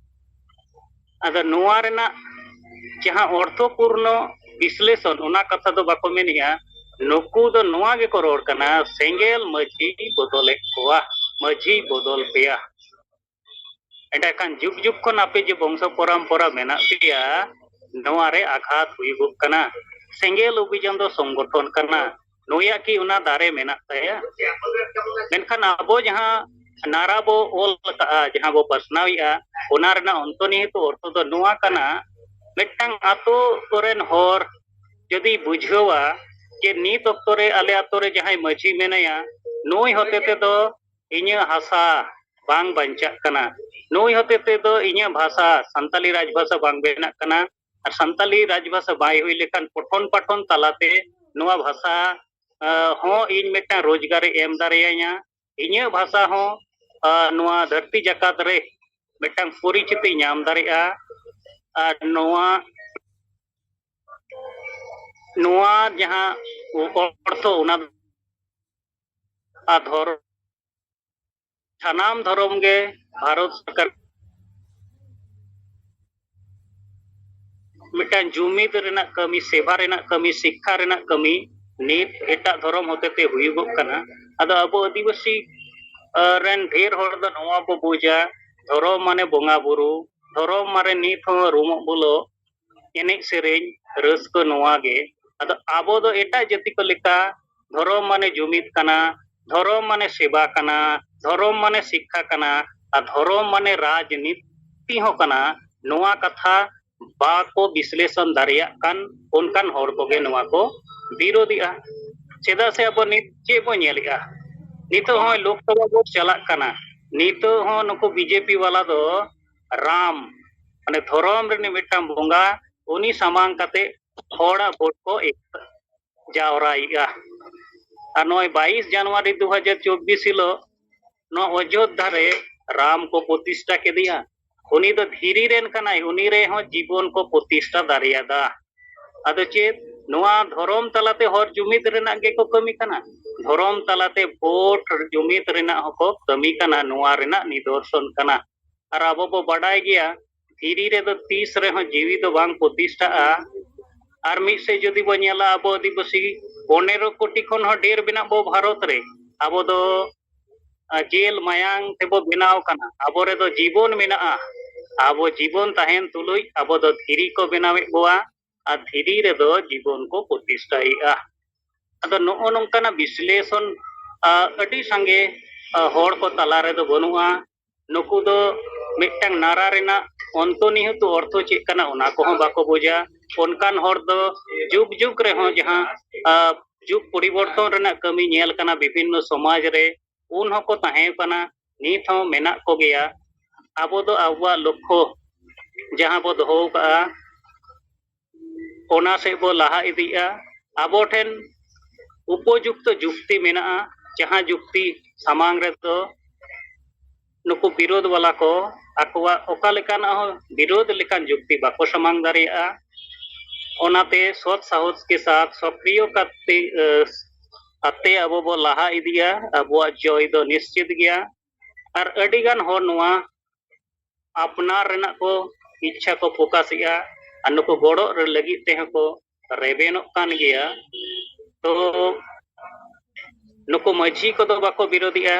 ᱟᱫᱚ ᱱᱚᱣᱟ ᱨᱮᱱᱟᱜ ᱡᱟᱦᱟᱸ ᱚᱨᱛᱷᱚᱯᱩᱨᱱᱚ ᱵᱤᱥᱞᱮᱥᱚᱱ, ᱚᱱᱟ ᱠᱟᱛᱷᱟ ᱫᱚ ᱵᱟᱠᱚ ᱢᱮᱱᱮᱜᱼᱟ᱾ ᱱᱩᱠᱩ ᱫᱚ ᱱᱚᱣᱟ ᱜᱮᱠᱚ ᱨᱚᱲ ᱠᱟᱱᱟ, ᱥᱮᱸᱜᱮᱞ ᱢᱟᱹᱡᱷᱤ ᱵᱚᱫᱚᱞᱮᱫ ᱠᱚᱣᱟ, ᱢᱟᱹᱡᱷᱤ ᱵᱚᱫᱚᱞ ᱯᱮᱭᱟ᱾ ᱮᱸᱰᱮᱠᱷᱟᱱ ᱡᱩᱜᱽ ᱡᱩᱜᱽ ᱠᱷᱚᱱ ᱟᱯᱮ ᱡᱮ ᱵᱚᱝᱥᱚ ᱯᱚᱨᱚᱢᱯᱚᱨᱟ ᱢᱮᱱᱟᱜ ᱯᱮᱭᱟ, ᱱᱚᱣᱟ ᱨᱮ ᱟᱜᱷᱟᱛ ᱦᱩᱭᱩᱜᱚᱜ ᱠᱟᱱᱟ᱾ ᱥᱮᱸᱜᱮᱞ ᱚᱵᱷᱤᱡᱟᱱ ᱫᱚ ᱥᱚᱝᱜᱚᱴᱷᱚᱱ ᱠᱟᱱᱟ, ᱱᱩᱭᱟᱜ ᱠᱤ ᱚᱱᱟ ᱫᱟᱨᱮ ᱢᱮᱱᱟᱜ ᱛᱟᱭᱟ? ᱢᱮᱱᱠᱷᱟᱱ ᱟᱵᱚ ᱡᱟᱦᱟᱸ ᱱᱟᱨᱟ ᱵᱚ ᱚᱞ ᱟᱠᱟᱫᱼᱟ, ᱡᱟᱦᱟᱸ ᱵᱚ ᱯᱟᱥᱱᱟᱣᱮᱫᱼᱟ, ᱚᱱᱟ ᱨᱮᱱᱟᱜ ᱚᱱᱛᱚᱨᱱᱤᱦᱤᱛ ᱚᱨᱛᱷᱚ ᱫᱚ ᱱᱚᱣᱟ ᱠᱟᱱᱟ, ᱢᱤᱫᱴᱟᱝ ᱟᱛᱳ ᱠᱚᱨᱮᱱ ᱦᱚᱲ ᱡᱩᱫᱤ ᱵᱩᱡᱷᱟᱹᱣᱟ ᱡᱮ ᱱᱤᱛ ᱚᱠᱛᱚ ᱨᱮ ᱟᱞᱮ ᱟᱛᱳ ᱨᱮ ᱡᱟᱦᱟᱸᱭ ᱢᱟᱹᱡᱷᱤ ᱢᱮᱱᱟᱭᱟ, ᱱᱩᱭ ᱦᱚᱛᱮ ᱛᱮᱫᱚ ᱤᱧᱟᱹᱜ ᱦᱟᱥᱟ, ᱵᱟᱝ ᱵᱟᱧᱪᱟᱜ ᱠᱟᱱᱟ᱾ ᱱᱩᱭ ᱦᱚᱛᱮ ᱛᱮᱫᱚ ᱤᱧᱟᱹᱜ ᱵᱷᱟᱥᱟ ᱥᱟᱱᱛᱟᱞᱤ ᱨᱟᱡᱽᱵᱷᱟᱥᱟ ᱵᱟᱝ ᱵᱮᱱᱟᱜ ᱠᱟᱱᱟ᱾ ᱟᱨ ᱥᱟᱱᱛᱟᱞᱤ ᱨᱟᱡᱽᱵᱷᱟᱥᱟ ᱵᱟᱭ ᱦᱩᱭ ᱞᱮᱠᱷᱟᱱ ᱯᱚᱴᱷᱚᱱ ᱯᱟᱴᱷᱚᱱ ᱛᱟᱞᱟᱛᱮ ᱱᱚᱣᱟ ᱵᱷᱟᱥᱟ ᱦᱚᱸ ᱤᱧ ᱢᱤᱫᱴᱟᱝ ᱨᱳᱡᱽᱜᱟᱨᱮ ᱮᱢ ᱫᱟᱲᱮᱭᱟᱹᱧᱟ᱾ ᱤᱧᱟᱹᱜ ᱵᱷᱟᱥᱟ ᱦᱚᱸ ᱱᱚᱣᱟ ᱫᱷᱟᱹᱨᱛᱤ ᱡᱟᱠᱟᱛ ᱨᱮ ᱢᱤᱫᱴᱟᱝ ᱯᱚᱨᱤᱪᱤᱛᱤ ᱧᱟᱢ ᱫᱟᱲᱮᱭᱟᱜᱼᱟ᱾ ᱟᱨ ᱱᱚᱣᱟ ᱱᱚᱣᱟ ᱡᱟᱦᱟᱸ ᱚᱨᱛᱷᱚ, ᱚᱱᱟ ᱟᱨ ᱫᱷᱚᱨᱚᱢ, ᱥᱟᱱᱟᱢ ᱫᱷᱚᱨᱚᱢ ᱜᱮ ᱵᱷᱟᱨᱚᱛ ᱥᱚᱨᱠᱟᱨ ᱢᱤᱫᱴᱟᱝ ᱡᱩᱢᱤᱫ ᱨᱮᱱᱟᱜ ᱠᱟᱹᱢᱤ, ᱥᱮᱵᱟ ᱨᱮᱱᱟᱜ ᱠᱟᱹᱢᱤ, ᱥᱤᱠᱠᱷᱟ ᱨᱮᱱᱟᱜ ᱠᱟᱹᱢᱤ ᱱᱤᱛ ᱮᱴᱟᱜ ᱫᱷᱚᱨᱚᱢ ᱦᱚᱛᱮᱛᱮ ᱦᱩᱭᱩᱜᱚᱜ ᱠᱟᱱᱟ᱾ ᱟᱫᱚ ᱟᱵᱚ ᱟᱹᱫᱤᱵᱟᱹᱥᱤ ᱨᱮᱱ ᱰᱷᱮᱨ ᱦᱚᱲ ᱫᱚ ᱱᱚᱣᱟ ᱵᱚ ᱵᱩᱡᱟ, ᱫᱷᱚᱨᱚᱢ ᱢᱟᱱᱮ ᱵᱚᱸᱜᱟ ᱵᱩᱨᱩ, ᱫᱷᱚᱨᱚᱢ ᱢᱟᱱᱮ ᱱᱤᱛ ᱦᱚᱸ ᱨᱩᱢᱚᱜ ᱵᱩᱞᱚᱜ, ᱮᱱᱮᱡ ᱥᱮᱨᱮᱧ, ᱨᱟᱹᱥᱠᱟᱹ, ᱱᱚᱣᱟ ᱜᱮ᱾ ᱟᱫᱚ ᱟᱵᱚ ᱫᱚ ᱮᱴᱟᱜ ᱡᱟᱹᱛᱤ ᱠᱚ ᱞᱮᱠᱟ ᱫᱷᱚᱨᱚᱢ ᱢᱟᱱᱮ ᱡᱩᱢᱤᱫ ᱠᱟᱱᱟ, ᱫᱷᱚᱨᱚᱢ ᱢᱟᱱᱮ ᱥᱮᱵᱟ ᱠᱟᱱᱟ, ᱫᱷᱚᱨᱚᱢ ᱢᱟᱱᱮ ᱥᱤᱠᱠᱷᱟ ᱠᱟᱱᱟ, ᱟᱨ ᱫᱷᱚᱨᱚᱢ ᱢᱟᱱᱮ ᱨᱟᱡᱽᱱᱤᱛᱤ ᱦᱚᱸ ᱠᱟᱱᱟ᱾ ᱱᱚᱣᱟ ᱠᱟᱛᱷᱟ ᱵᱟᱠᱚ ᱵᱤᱥᱞᱮᱥᱚᱱ ᱫᱟᱲᱮᱭᱟᱜ ᱠᱟᱱ ᱚᱱᱠᱟᱱ ᱦᱚᱲ ᱠᱚᱜᱮ ᱱᱚᱣᱟ ᱠᱚ ᱵᱤᱨᱳᱫᱮᱜᱼᱟ᱾ ᱪᱮᱫᱟᱜ ᱥᱮ ᱟᱵᱚ ᱱᱤᱛ ᱪᱮᱫ ᱵᱚ ᱧᱮᱞᱮᱜᱼᱟ? ᱱᱤᱛᱚᱜ ᱦᱚᱸ ᱞᱳᱠᱥᱚᱵᱷᱟ ᱵᱷᱳᱴ ᱪᱟᱞᱟᱜ ᱠᱟᱱᱟ᱾ ᱱᱤᱛᱚᱜ ᱦᱚᱸ ᱱᱩᱠᱩ ᱵᱤᱡᱮᱯᱤ ᱵᱟᱞᱟ ᱫᱚ ᱨᱟᱢ, ᱢᱟᱱᱮ ᱫᱷᱚᱨᱚᱢ ᱨᱤᱱᱤᱡ ᱢᱤᱫᱴᱟᱝ ᱵᱚᱸᱜᱟ, ᱩᱱᱤ ᱥᱟᱢᱟᱝ ᱠᱟᱛᱮ ᱦᱚᱲᱟᱜ ᱵᱷᱳᱴ ᱠᱚ ᱡᱟᱣᱨᱟᱭᱮᱜᱼᱟ᱾ ᱟᱨ ᱱᱚᱜᱼᱚᱭ ᱵᱟᱭᱤᱥ ᱡᱟᱱᱩᱣᱟᱨᱤ ᱫᱩ ᱦᱟᱡᱟᱨ ᱪᱚᱵᱵᱤᱥ ᱦᱤᱞᱳᱜ ᱱᱚᱣᱟ ᱚᱡᱳᱫᱽᱫᱷᱟ ᱨᱮ ᱨᱟᱢ ᱠᱚ ᱯᱨᱚᱛᱤᱥᱴᱷᱟ ᱠᱮᱫᱮᱭᱟ᱾ ᱩᱱᱤ ᱫᱚ ᱫᱷᱤᱨᱤ ᱨᱮᱱ ᱠᱟᱱᱟᱭ, ᱩᱱᱤ ᱨᱮᱦᱚᱸ ᱡᱤᱵᱚᱱ ᱠᱚ ᱯᱨᱚᱛᱤᱥᱴᱷᱟ ᱫᱟᱲᱮᱭᱟᱫᱟ᱾ ᱟᱫᱚ ᱪᱮᱫ ᱱᱚᱣᱟ ᱫᱷᱚᱨᱚᱢ ᱛᱟᱞᱟᱛᱮ ᱦᱚᱲ ᱡᱩᱢᱤᱫ ᱨᱮᱱᱟᱜ ᱜᱮᱠᱚ ᱠᱟᱹᱢᱤ ᱠᱟᱱᱟ? ᱫᱷᱚᱨᱚᱢ ᱛᱟᱞᱟᱛᱮ ᱵᱷᱳᱴ ᱡᱩᱢᱤᱫ ᱨᱮᱱᱟᱜ ᱦᱚᱸᱠᱚ ᱠᱟᱹᱢᱤ ᱠᱟᱱᱟ, ᱱᱚᱣᱟ ᱨᱮᱱᱟᱜ ᱱᱤᱫᱚᱨᱥᱚᱱ ᱠᱟᱱᱟ᱾ ᱟᱨ ᱟᱵᱚ ᱵᱚ ᱵᱟᱰᱟᱭ ᱜᱮᱭᱟ, ᱫᱷᱤᱨᱤ ᱨᱮᱫᱚ ᱛᱤᱥ ᱨᱮᱦᱚᱸ ᱡᱤᱣᱤ ᱫᱚ ᱵᱟᱝ ᱯᱨᱚᱛᱤᱥᱴᱷᱟᱜᱼᱟ᱾ ᱟᱨ ᱢᱤᱫ ᱥᱮᱫ ᱡᱩᱫᱤ ᱵᱚ ᱧᱮᱞᱟ, ᱟᱵᱚ ᱟᱹᱫᱤᱵᱟᱹᱥᱤ ᱯᱚᱱᱮᱨᱚ ᱠᱳᱴᱤ ᱠᱷᱚᱱ ᱦᱚᱸ ᱰᱷᱮᱨ ᱢᱮᱱᱟᱜ ᱵᱚ ᱵᱷᱟᱨᱚᱛ ᱨᱮ᱾ ᱟᱵᱚ ᱫᱚ ᱡᱮᱞ ᱢᱟᱭᱟᱝ ᱛᱮᱵᱚ ᱵᱮᱱᱟᱣ ᱠᱟᱱᱟ᱾ ᱟᱵᱚ ᱨᱮᱫᱚ ᱡᱤᱵᱚᱱ ᱢᱮᱱᱟᱜᱼᱟ᱾ ᱟᱵᱚ ᱡᱤᱵᱚᱱ ᱛᱟᱦᱮᱱ ᱛᱩᱞᱩᱡ ᱟᱵᱚ ᱫᱚ ᱫᱷᱤᱨᱤ ᱠᱚ ᱵᱮᱱᱟᱣᱮᱫ ᱵᱚᱣᱟ ᱟᱨ ᱫᱷᱤᱨᱤ ᱨᱮᱫᱚ ᱡᱤᱵᱚᱱ ᱠᱚ ᱯᱨᱚᱛᱤᱥᱴᱷᱟᱭᱮᱫᱼᱟ᱾ ᱟᱫᱚ ᱱᱚᱜᱼᱚ ᱱᱚᱝᱠᱟᱱᱟᱜ ᱵᱤᱥᱞᱮᱥᱚᱱ ᱟᱹᱰᱤ ᱥᱟᱸᱜᱮ ᱦᱚᱲ ᱠᱚ ᱛᱟᱞᱟ ᱨᱮᱫᱚ ᱵᱟᱹᱱᱩᱜᱼᱟ᱾ ᱱᱩᱠᱩ ᱫᱚ ᱢᱤᱫᱴᱟᱝ ᱱᱟᱨᱟ ᱨᱮᱱᱟᱜ ᱚᱱᱛᱚ ᱱᱤᱦᱟᱹᱛ ᱚᱨᱛᱷᱚ ᱪᱮᱫ ᱠᱟᱱᱟ, ᱚᱱᱟ ᱠᱚᱦᱚᱸ ᱵᱟᱠᱚ ᱵᱩᱡᱟ᱾ ᱚᱱᱠᱟᱱ ᱦᱚᱲ ᱫᱚ ᱡᱩᱜᱽ ᱡᱩᱜᱽ ᱨᱮᱦᱚᱸ ᱡᱟᱦᱟᱸ ᱡᱩᱜᱽ ᱯᱚᱨᱤᱵᱚᱨᱛᱚᱱ ᱨᱮᱱᱟᱜ ᱠᱟᱹᱢᱤ ᱧᱮᱞ ᱠᱟᱱᱟ ᱵᱤᱵᱷᱤᱱᱱᱚ ᱥᱚᱢᱟᱡᱽ ᱨᱮ, ᱩᱱ ᱦᱚᱸᱠᱚ ᱛᱟᱦᱮᱸ ᱠᱟᱱᱟ᱾ ᱱᱤᱛ ᱦᱚᱸ ᱢᱮᱱᱟᱜ ᱠᱚᱜᱮᱭᱟ᱾ ᱟᱵᱚ ᱫᱚ ᱟᱵᱚᱣᱟᱜ ᱞᱚᱠᱠᱷᱚ ᱡᱟᱦᱟᱸ ᱵᱚ ᱫᱚᱦᱚ ᱟᱠᱟᱫᱼᱟ, ᱚᱱᱟ ᱥᱮᱫ ᱵᱚ ᱞᱟᱦᱟ ᱤᱫᱤᱜᱼᱟ᱾ ᱟᱵᱚ ᱴᱷᱮᱱ ᱩᱯᱚᱡᱩᱠᱛᱚ ᱡᱩᱠᱛᱤ ᱢᱮᱱᱟᱜᱼᱟ, ᱡᱟᱦᱟᱸ ᱡᱩᱠᱛᱤ ᱥᱟᱢᱟᱝ ᱨᱮᱫᱚ ᱱᱩᱠᱩ ᱵᱤᱨᱳᱫᱷ ᱵᱟᱞᱟ ᱠᱚ ᱟᱠᱚᱣᱟᱜ ᱚᱠᱟ ᱞᱮᱠᱟᱱᱟᱜ ᱦᱚᱸ ᱵᱤᱨᱳᱫᱷ ᱞᱮᱠᱟᱱ ᱡᱩᱠᱛᱤ ᱵᱟᱠᱚ ᱥᱟᱢᱟᱝ ᱫᱟᱲᱮᱭᱟᱜᱼᱟ᱾ ᱚᱱᱟᱛᱮ ᱥᱚᱛ ᱥᱟᱦᱚᱥ ᱠᱮ ᱥᱟᱛᱷ ᱥᱚᱠᱨᱤᱭᱚ ᱠᱟᱛᱮ, ᱟᱛᱮ ᱟᱵᱚ ᱵᱚ ᱞᱟᱦᱟ ᱤᱫᱤᱭᱟ᱾ ᱟᱵᱚᱣᱟᱜ ᱡᱚᱭ ᱫᱚ ᱱᱤᱥᱪᱤᱛ ᱜᱮᱭᱟ᱾ ᱟᱨ ᱟᱹᱰᱤᱜᱟᱱ ᱦᱚᱲ ᱱᱚᱣᱟ ᱟᱯᱱᱟᱨ ᱨᱮᱱᱟᱜ ᱠᱚ ᱤᱪᱪᱷᱟ ᱠᱚ ᱯᱨᱚᱠᱟᱥᱮᱜᱼᱟ, ᱟᱨ ᱱᱩᱠᱩ ᱜᱚᱲᱚᱜ ᱨᱮ ᱞᱟᱹᱜᱤᱫ ᱛᱮᱦᱚᱸ ᱠᱚ ᱨᱮᱵᱮᱱᱚᱜ ᱠᱟᱱ ᱜᱮᱭᱟ᱾ ᱛᱚ ᱱᱩᱠᱩ ᱢᱟᱹᱡᱷᱤ ᱠᱚᱫᱚ ᱵᱟᱠᱚ ᱵᱤᱨᱳᱫᱷᱮᱜᱼᱟ᱾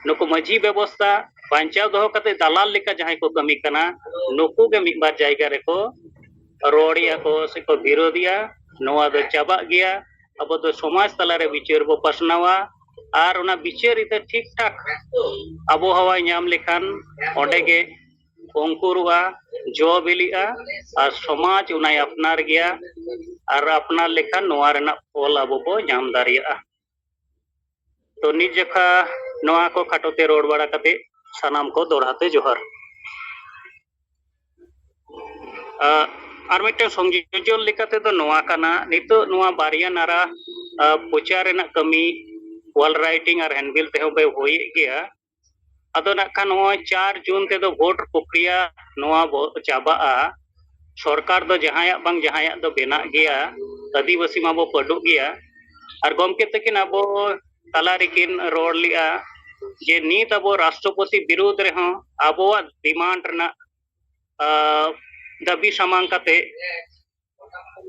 ᱱᱩᱠᱩ ᱢᱟᱹᱡᱷᱤ ᱵᱮᱵᱚᱥᱛᱷᱟ ᱵᱟᱧᱪᱟᱣ ᱫᱚᱦᱚ ᱠᱟᱛᱮ ᱫᱟᱞᱟᱞ ᱞᱮᱠᱟ ᱡᱟᱦᱟᱸᱭ ᱠᱚ ᱠᱟᱹᱢᱤ ᱠᱟᱱᱟ, ᱱᱩᱠᱩ ᱜᱮ ᱢᱤᱫ ᱵᱟᱨ ᱡᱟᱭᱜᱟ ᱨᱮᱠᱚ ᱨᱚᱲᱮᱜᱼᱟ ᱠᱚ ᱥᱮᱠᱚ ᱵᱤᱨᱳᱫᱷᱮᱜᱼᱟ᱾ ᱱᱚᱣᱟ ᱫᱚ ᱪᱟᱵᱟᱜ ᱜᱮᱭᱟ᱾ ᱟᱵᱚ ᱫᱚ ᱥᱚᱢᱟᱡᱽ ᱛᱟᱞᱟᱨᱮ ᱵᱤᱪᱟᱹᱨ ᱵᱚ ᱯᱟᱥᱱᱟᱣᱟ, ᱟᱨ ᱚᱱᱟ ᱵᱤᱪᱟᱹᱨ ᱨᱮᱫᱚ ᱴᱷᱤᱠ ᱴᱷᱟᱠ ᱟᱵᱚᱦᱟᱣᱟᱭ ᱧᱟᱢ ᱞᱮᱠᱷᱟᱱ ᱚᱸᱰᱮ ᱜᱮ ᱚᱝᱠᱩᱨᱚᱜᱼᱟ, ᱡᱚ ᱵᱤᱞᱤᱜᱼᱟ, ᱟᱨ ᱥᱚᱢᱟᱡᱽ ᱚᱱᱟᱭ ᱟᱯᱱᱟᱨ ᱜᱮᱭᱟ᱾ ᱟᱨ ᱟᱯᱱᱟᱨ ᱞᱮᱠᱷᱟᱱ ᱱᱚᱣᱟ ᱨᱮᱱᱟᱜ ᱯᱷᱚᱞ ᱟᱵᱚ ᱵᱚ ᱧᱟᱢ ᱫᱟᱲᱮᱭᱟᱜᱼᱟ᱾ ᱛᱚ ᱱᱤᱛ ᱡᱚᱠᱷᱟ ᱱᱚᱣᱟ ᱠᱚ ᱠᱷᱟᱴᱚ ᱛᱮ ᱨᱚᱲ ᱵᱟᱲᱟ ᱠᱟᱛᱮ ᱥᱟᱱᱟᱢ ᱠᱚ ᱫᱚᱲᱦᱟ ᱛᱮ ᱡᱚᱦᱟᱨ᱾ ᱟᱨ ᱢᱤᱫᱴᱮᱱ ᱥᱚᱝᱡᱳᱡᱚᱱ ᱞᱮᱠᱟ ᱛᱮᱫᱚ ᱱᱚᱣᱟ ᱠᱟᱱᱟ, ᱱᱤᱛᱚᱜ ᱱᱚᱣᱟ ᱵᱟᱨᱭᱟ ᱱᱟᱨᱟ ᱯᱨᱚᱪᱟᱨ ᱨᱮᱱᱟᱜ ᱠᱟᱹᱢᱤ ᱚᱞ ᱨᱟᱭᱴᱤᱝ ᱟᱨ ᱦᱮᱱᱰᱵᱤᱞ ᱛᱮᱦᱚᱸ ᱯᱮ ᱦᱩᱭᱮᱫ ᱜᱮᱭᱟ᱾ ᱟᱫᱚ ᱱᱟᱜ ᱠᱷᱟᱱ ᱱᱚᱜᱼᱚᱭ ᱪᱟᱨ ᱡᱩᱱ ᱛᱮᱫᱚ ᱵᱷᱳᱴ ᱯᱨᱚᱠᱨᱤᱭᱟ ᱱᱚᱣᱟ ᱵᱚ ᱪᱟᱵᱟᱜᱼᱟ᱾ ᱥᱚᱨᱠᱟᱨ ᱫᱚ ᱡᱟᱦᱟᱸᱭᱟᱜ ᱵᱟᱝ ᱡᱟᱦᱟᱸᱭᱟᱜ ᱫᱚ ᱵᱮᱱᱟᱜ ᱜᱮᱭᱟ᱾ ᱟᱹᱫᱤᱵᱟᱹᱥᱤ ᱢᱟᱵᱚ ᱯᱟᱹᱰᱩᱜ ᱜᱮᱭᱟ᱾ ᱟᱨ ᱜᱚᱢᱠᱮ ᱛᱟᱹᱠᱤᱱ ᱟᱵᱚ ᱛᱟᱞᱟ ᱨᱮᱠᱤᱱ ᱨᱚᱲ ᱞᱮᱜᱼᱟ ᱡᱮ ᱱᱤᱛ ᱟᱵᱚ ᱨᱟᱥᱴᱨᱚᱯᱚᱛᱤ ᱵᱤᱨᱩᱫᱽ ᱨᱮᱦᱚᱸ ᱟᱵᱚᱣᱟᱜ ᱰᱤᱢᱟᱱᱰ ᱨᱮᱱᱟᱜ, ᱟᱸ, ᱫᱟᱹᱵᱤ ᱥᱟᱢᱟᱝ ᱠᱟᱛᱮ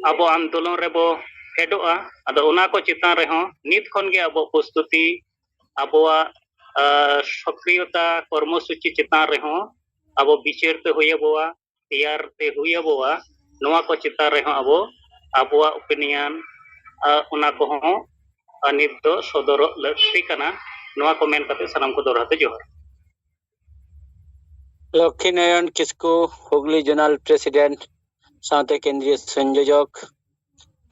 ᱟᱵᱚ ᱟᱱᱫᱳᱞᱚᱱ ᱨᱮᱵᱚ ᱯᱷᱮᱰᱚᱜᱼᱟ᱾ ᱟᱫᱚ ᱚᱱᱟ ᱠᱚ ᱪᱮᱛᱟᱱ ᱨᱮᱦᱚᱸ ᱱᱤᱛ ᱠᱷᱚᱱ ᱜᱮ ᱟᱵᱚ ᱯᱨᱚᱥᱛᱩᱛᱤ, ᱟᱵᱚᱣᱟᱜ, ᱟᱸ, ᱥᱚᱠᱨᱤᱭᱚᱛᱟ ᱠᱚᱨᱢᱚᱥᱩᱪᱤ ᱪᱮᱛᱟᱱ ᱨᱮᱦᱚᱸ ᱟᱵᱚ ᱵᱤᱪᱟᱹᱨ ᱛᱮ ᱦᱩᱭ ᱟᱵᱚᱣᱟ, ᱛᱮᱭᱟᱨ ᱛᱮ ᱦᱩᱭ ᱟᱵᱚᱣᱟ᱾ ᱱᱚᱣᱟ ᱠᱚ ᱪᱮᱛᱟᱱ ᱨᱮᱦᱚᱸ ᱟᱵᱚ ᱟᱵᱚᱣᱟᱜ ᱚᱯᱤᱱᱤᱭᱚᱱ, ᱟᱸ, ᱚᱱᱟ ᱠᱚᱦᱚᱸ, ᱟᱸ, ᱱᱤᱛ ᱫᱚ ᱥᱚᱫᱚᱨᱚᱜ ᱞᱟᱹᱠᱛᱤ ᱠᱟᱱᱟ᱾ ᱱᱚᱣᱟ ᱠᱚ ᱢᱮᱱ ᱠᱟᱛᱮ ᱥᱟᱱᱟᱢ ᱠᱚ ᱫᱚᱲᱦᱟ ᱛᱮ ᱡᱚᱦᱟᱨ᱾ ᱞᱚᱠᱠᱷᱤ ᱱᱟᱨᱟᱭᱚᱱ ᱠᱤᱥᱠᱩ, ᱦᱩᱜᱽᱞᱤ ᱡᱳᱱᱟᱞ ᱯᱨᱮᱥᱤᱰᱮᱱᱴ ᱥᱟᱶᱛᱮ ᱠᱮᱱᱫᱨᱤᱭᱚ ᱥᱚᱝᱡᱳᱡᱚᱠ᱾